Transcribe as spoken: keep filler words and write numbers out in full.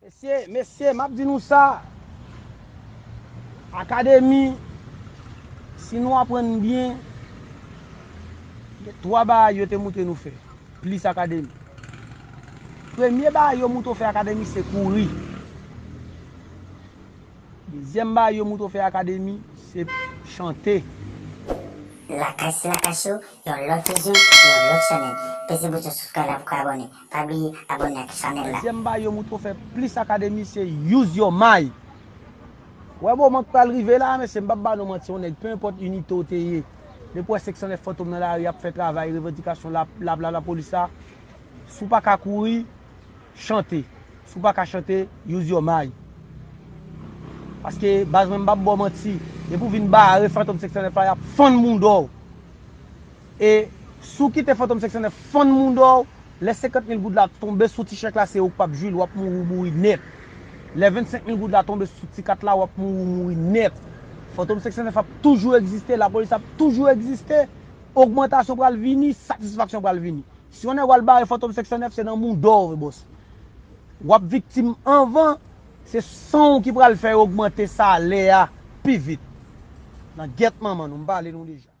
Mesye, mesye, m ap di nou sa. Akademi, si nou aprann byen, gen twa bagay yo te moutre nou fè. Plis Akademi. Premye bagay yo moutre w fè Akademi, se kouri. Dezyèm bagay yo moutre w fè Akademi, se chante. Lakay se lakay show, yon lòt vizyon, yon lòt chanèl. Peze bouton subscribe la pou w ka abòne. Pa bliye abòne ak chanèl la. Dezyèm bagay yo moutre w fè plis Akademi, se use your mind. Wè moman k pral rive la, mesye, m p ap ba nou manti, yon nèg, pe enpòt inite w te ye. Depi w wè senk san nèf Fantom nan lari ap fè travay revandikasyon la, la, la, lapolis la, si w pa ka kouri, chante. Si w pa ka chante, use your mind. Paske, baz mwen, m p ap ba w manti. Depi w vin bare Fantom senk san nèf la, y ap fann mouda w. E si w kite Fantom senk san nèf fann mouda w, lè senkant mil goud la tonbe sou ti chèk la, se ou k p ap jwi l, w ap mouri, ou mouri nèt. Lè vennsenk mil goud la tonbe sou ti kat la, w ap mouri, ou mouri nèt. Fantom senk san nèf ap toujou egziste, lapolis ap toujou egziste. Ogmantasyon pral vini, satisfaksyon pral vini. Si yon nèg w al bare Fantom senk san nèf, se nan mouda w, bòs. W ap viktim anvan, se san w ki pral fè yo ogmante salè a pi vit. Nan gyèt manman nou, m pale nou deja.